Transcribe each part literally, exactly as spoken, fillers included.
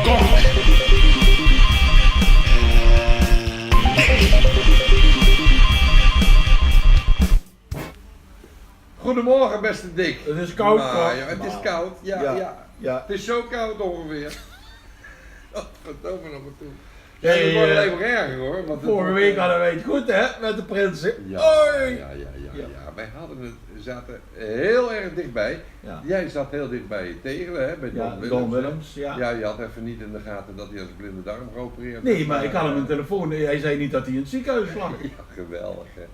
Kok. Goedemorgen, beste Dick. Het is koud, Kok. Maar ja, het is koud. Ja, ja. Het is zo koud ongeveer. Godverdomme nog maar toe. Hey, het wordt alleen maar erger, hoor, want het wordt, eh, vorige week hadden wij het goed, hè, met de prinsen. Ja, ja, ja, ja. Wij hadden het, we zaten heel erg dichtbij. Ja. Jij zat heel dichtbij Tegelen, hè, bij Don Willems. Ja, Don Willems, ja. Ja, je had even niet in de gaten dat hij aan zijn blinde darm geopereerd werd. Nee, maar ik had hem een telefoon. Hij zei niet dat hij in het ziekenhuis lag. Ja, geweldig, hè.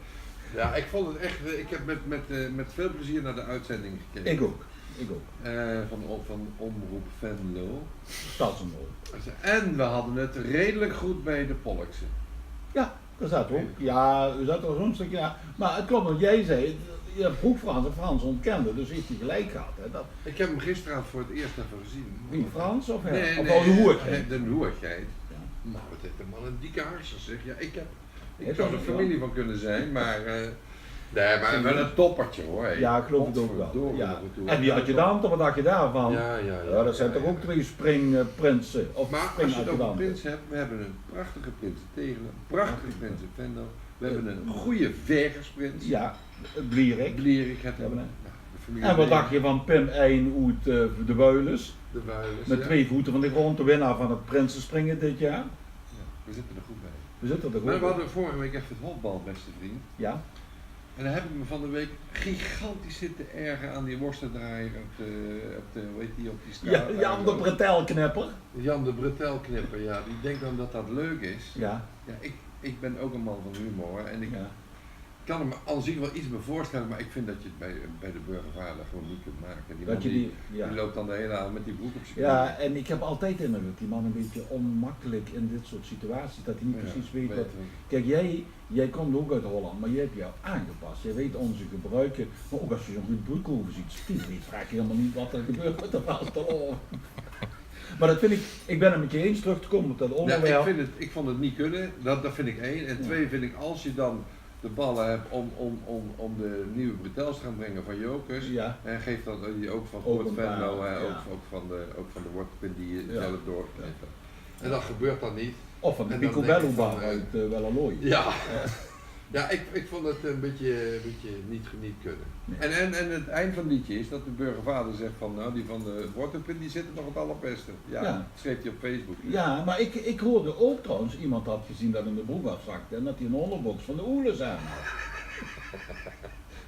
Ja, ik vond het echt, eh, ik heb met, met, eh, met veel plezier naar de uitzending gekeken. Ik ook, ik ook. Eh, van, van Omroep Venlo. Stadsomroep. En we hadden het redelijk goed bij de Polkse. Ja, daar zaten we ook. Ja, we zaten wel zo'n stukje na. Maar het klopt, want jij zei, je vroeg Frans en Frans ontkende, dus heeft hij gelijk gehad, hè. Dat... Ik heb hem gisteravond voor het eerst even gezien. Wie, Frans of hij? Nee, nee, de hoeigheid. De hoeigheid. Ja. Maar wat heeft de man een dikke hartstikke, zeg. Ja, ik heb Ik zou er familie van kunnen zijn, maar, eh, nee, maar wel een toppertje, hoor. Ja, geloof ik ook wel. Godverdomme, ja. En die adjudanten, wat dacht je daarvan? Ja, ja, ja. Ja, dat zijn toch ook twee springprinsen, of springadjudanten. Maar als je het over prinsen hebt, we hebben een prachtige prins in Tegelen, een prachtige prins in Venlo. We hebben een goede Vegersprins. Ja, Blierik. Blierik hebben we. Nou, de familie Blierik. En wat dacht je van Pim Ein uit, eh, de Wuilus? De Wuilus, ja. Met twee voeten van de grond, de winnaar van het prinsenspringen dit jaar. Ja, we zitten er goed bij. We zitten er goed bij. Maar we hadden vorige week even het honkbal, beste vriend. Ja. En daar heb ik me van de week gigantisch zitten ergeren aan die worstendraaier op de, op de, hoe heet die, op die straat daar. Ja, Jan de Bretelknipper. Jan de Bretelknipper, ja. Die denkt dan dat dat leuk is. Ja. Ja, ik, ik ben ook een man van humor, hè, en ik kan me aan zich wel iets bij voorstellen, maar ik vind dat je het bij, bij de burgervader gewoon niet kunt maken. Die man die, die loopt dan de hele avond met die broek op zijn knieën. Ja, en ik heb altijd de indruk dat die man een beetje ongemakkelijk in dit soort situaties, dat hij niet precies weet wat... Kijk, jij, jij komt ook uit Holland, maar jij hebt je aangepast. Jij weet onze gebruiken, maar ook als je zo'n ruud broek over ziet, die weet vaak helemaal niet wat er gebeurt met de vastelaovend. Maar dat vind ik, ik ben het met je eens, terug te komen op dat onderwerp. Ja, ik vind het, ik vond het niet kunnen, dat, dat vind ik één. En twee vind ik, als je dan de ballen hebt om, om, om, om de nieuwe bretels te gaan brengen van Jocus. Ja. En geef dan, eh, die ook van Kort Venlo, hè, ook, ook van de, ook van de wortelpin die je zelf doorgeknipt hebt. En dat gebeurt dan niet. Of van de Picobello-bar uit, eh, Wellerlooy. Ja. Ja, ik, ik vond het een beetje, een beetje niet, niet kunnen. Nee. En, en, en het eind van het liedje is dat de burgervader zegt van, nou, die van de wortelpin, die zitten nog het allerbeste. Ja, dat schreef hij op Facebook. Ja, maar ik, ik hoorde ook trouwens, iemand had gezien dat hem de broek afzakte en dat hij een onderboks van de Oeles aan had.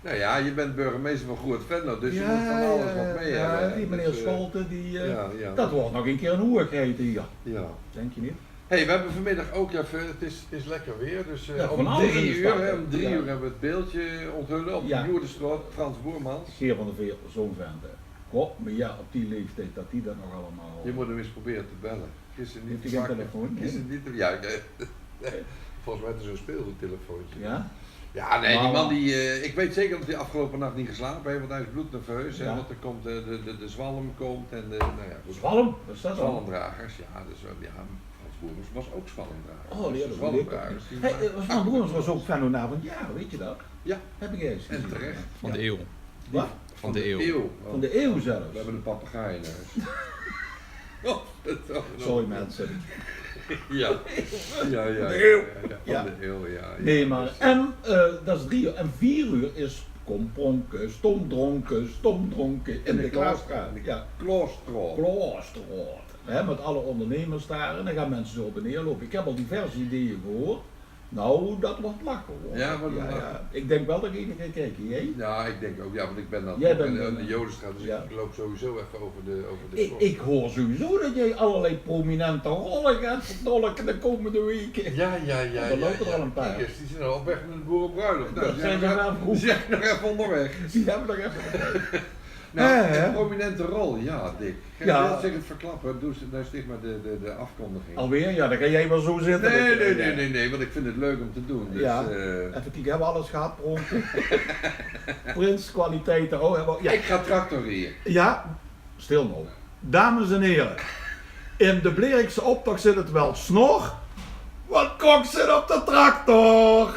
Nou ja, je bent burgemeester van Groot Venlo, dus je moet van alles wat mee hebben, hè. Ja, die meneer Scholten, die, eh, dat wordt nog een keer een hoeigheid hier. Ja. Denk je niet? Hey, we hebben vanmiddag ook even, het is, het is lekker weer, dus, eh, om drie uur, hè, om drie uur hebben we het beeldje onthullen op de Joerdestraat, Frans Boermans. Geer van der Veer, zo'n vent, hè. God, maar ja, op die leeftijd dat die dat nog allemaal... Je moet hem eens proberen te bellen. Heeft hij geen telefoon? Is het niet, ja, nee. Volgens mij heeft hij zo'n speelgoedtelefoontje. Ja? Ja, nee, die man die, eh, ik weet zeker dat hij afgelopen nacht niet geslapen heeft, want hij is bloednerveus, hè, want er komt, eh, de, de, de zwalm komt en de, nou ja, goed. Zwalm? Wat is dat dan? Zwalmdragers, ja, dus, eh, ja, Frans Boermans was ook zwalmdrager. Oh, die hadden we ook. Hey, eh, Frans Boermans was ook Venlonaar van het jaar, weet je dat? Ja. Heb ik ergens gezien. En terecht. Van de eeuw. Wat? Van de eeuw. Van de eeuw zelfs. We hebben een papegaai in huis. Sorry, mensen. Ja. Ja, ja, ja, ja. Van de eeuw, ja, ja. Nee, maar, en, eh, dat is drie uur. En vier uur is kom pronken, stom dronken, stom dronken in de Klaasstraat. In de Klaasstraat. Hè, met alle ondernemers daar. En dan gaan mensen zo op en neer lopen. Ik heb al diverse ideeën gehoord. Nou, dat wordt lachen, hoor. Ja, maar ja, ik denk wel dat ik even ga kijken. Jij? Ja, ik denk ook, ja, want ik ben dan toch in de Jodenstraat, dus ik loop sowieso even over de, over de... Ik, ik hoor sowieso dat jij allerlei prominente rollen gaat vertolken de komende weken. Ja, ja, ja. Er lopen er al een paar. Kiekers, die zijn al op weg naar de boerenbruiloft. Nou, die zijn nog even onderweg. Die hebben nog even... Nou, een prominente rol, ja, Dick. Kijk, ja. Wil ik het verklappen, doe ze, daar sticht maar de, de, de afkondiging. Alweer? Ja, dan ga jij wel zo zitten. Nee, nee, nee, nee, nee, want ik vind het leuk om te doen. Dus, ja. Eh, even kijken, hebben we alles gehad, pronken? Prinskwaliteiten, oh, hebben we, ja. Ik ga tractor rijden. Ja, stil nou. Dames en heren, in de Blierikse optocht zit het wel snor, want Kok zit op de tractor.